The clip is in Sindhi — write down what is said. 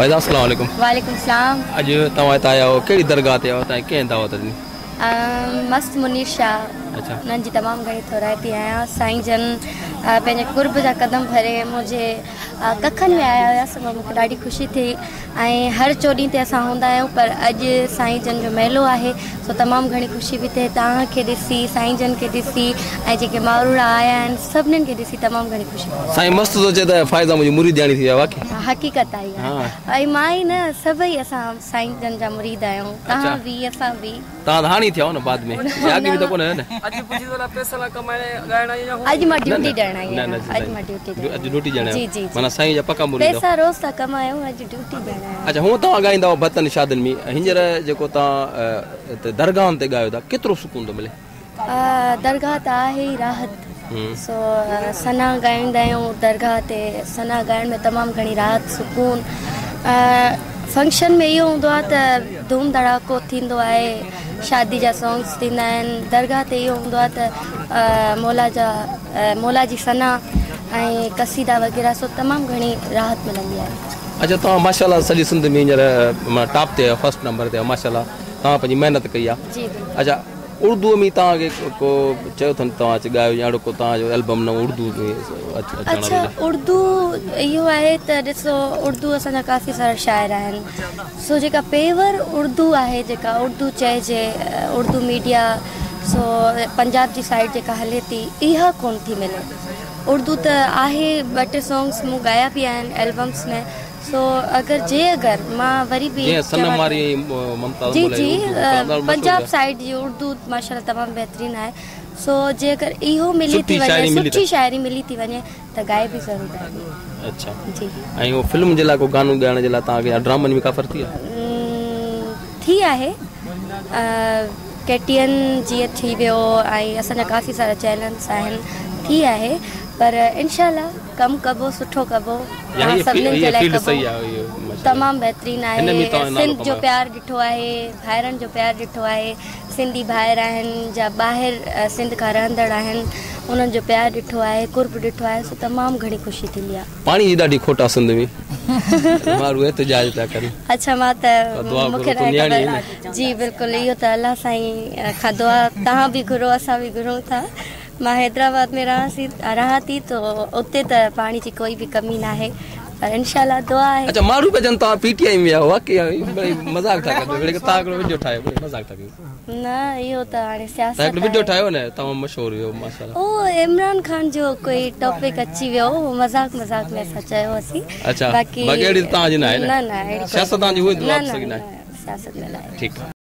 فائزه السلام عليڪم. وعليڪم السلام. اڄ توهان هتي آيا آهيو ڪهڙي درگاهه تي آيا آهيو توهان کي ڪنهن دعوت ڏني؟ مست منير شاهه انهن جي تمام گهڻي ٿورائتي آهيان سائين جن پنهنجي قرب جا قدم ڀري منهنجي ڪکن ۾ آيا هيا سو مون کي ڏاڍي خوشي ٿي ۽ هر چوڏهين تي اسان هوندا آهيون پر اڄ سائين جن جو ميلو آهي سو تمام گهڻي خوشي به ٿئي توهان کي ڏسي سائين جن کي ڏسي ۽ جيڪي ماروئڙا آيا آهن سڀنين کي ڏسي تمام گهڻي خوشي ٿي. سائين مست ٿو چئي ته فائزه منهنجي مريدياڻي ٿي وئي واقعي. حقيقت آهي اها ۽ مان ئي نه سڀئي اسان سائين جن جا مريد آهيون توهان به اسان به. توهان ته هاڻي ٿيا آهيو نه بعد ۾ يا اڳ ۾ ته ڪونه هيو نه. اڄ پڇي ٿو پئسا لاء ڪمائڻ ڳائڻ آئي آهيان. اڄ مان ڊيوٽي ڏيڻ آئي آهيان. اڄ مان ڊيوٽي ڏيڻ اڄ ڊيوٽي ڏيڻ آيا آهيو معنيٰ سائين جا پڪا مريد آهيو. پئسا روز ٿا ڪمايون اڄ ڊيوٽي ڏيڻ آيا آهيون. اڇا هونء توهان ڳائيندا آهيو ڀتن شادين ۾ هينئر جيڪو توهان هتي درگاهن تي ڳايو ٿا ڪيترو سڪون ٿو ملي. درگاهه ته آهي ئي راحت سو ثنا ڳائيندا آهيون درگاهه تي ثنا ڳائڻ ۾ تمام گهڻي راحت سڪون فنڪشن ۾ اهو هوندو آهي ته ڌوم ڌڙاڪو ٿيندو آهي شادي جا سانگس ٿيندا آهن درگاهه تي اهو هوندو آهي ته مولا جا مولا جي ثنا ۽ قصيدا وغيره سو تمام گهڻي راحت ملندي آهي. اڇا توهان ماشاء الله سڄي سنڌ ۾ هينئر ٽاپ تي آهيو فرسٽ نمبر تي آهيو ماشاء الله توهان پنهنجي محنت ڪئي آهي جي بلڪل. اڇا اردو ۾ توهان کي ڪو چيو اٿن توهان اچي ڳايو يا اهڙو ڪو توهان جو البم نئون اردو ۾ اچڻ وارو اڇا اردو اهو آهي ته ڏسو اردو اسان جا ڪافي سارا شاعر آهن سو جيڪا پيور اردو آهي جيڪا اردو چئجي اردو ميڊيا سو پنجاب جي سائيڊ جيڪا هلي ٿي اها ڪون ٿي ملي اردو ته آهي ٻه ٽي سانگس مون ڳايا به آهن البمس ۾ سو اگر جي اگر مان وري به جيئن صنم واري ممتاز جي جي پنجاب سائيڊ جي اردو ماشاءالله تمام بهترين آهي سو جي اگر اهو ملي ٿي وڃي سٺي شاعري ملي ٿي وڃي ته ڳائي به ضرور ڳائبي. اڇا جي ۽ اهو فلم جي لاء ڪو گانو ڳائڻ جي لاء توهان کي يا ڊرامن ۾ ڪا آفر ٿي آهي؟ ٿي آهي ڪي ٽي اين جيئن ٿي ويو ۽ اسان جا ڪافي سارا چينلز آهن ٿي آهي پر انشاء الله ڪم ڪبو سٺو ڪبو توهان سڀنين جي لاء ڪبو تمام بهترين آهي سنڌ جو پيار ڏٺو آهي ڀائرن جو پيار ڏٺو آهي سنڌي ڀائر آهن جا ٻاهر سنڌ کان رهندڙ آهن انهن جو پيار ڏٺو آهي قرب ڏٺو آهي سو تمام گهڻي خوشي ٿيندي آهي. پاڻي جي ڏاڍي کوٽ آ سنڌ ۾ ماڻهو احتجاج پيا ڪن. اڇا مان ته مونکي ناهي خبر جي بلڪل اهو ته الله سائين کان دعا توهان به گهرو اسان به گهرون ٿا. مان حيدرآباد ۾ رهان ٿي ته اتي ته پاڻي جي ڪوئي به ڪمي ناهي پر انشاء الله دعا آهي. اڇا ماڻهو پيا چون توهان پي ٽي آئي ۾ آهيو واقعي مذاق ٿا ڪن توهان هڪڙو وڊيو ٺاهيو مذاق ٿا ڪيون. نه اهو ته هاڻي سياست توهان هڪڙو وڊيو ٺاهيو نه توهان مشهور هيو ماشاءالله. او عمران خان جو ڪوئي ٽاپڪ اچي ويو هو مذاق مذاق ۾ اسان چيو هوسين اڇا باقي اهڙي توهان جي ناهي نه نه سياست توهان جي هئي نه سياست ۾ ناهي ٺيڪ.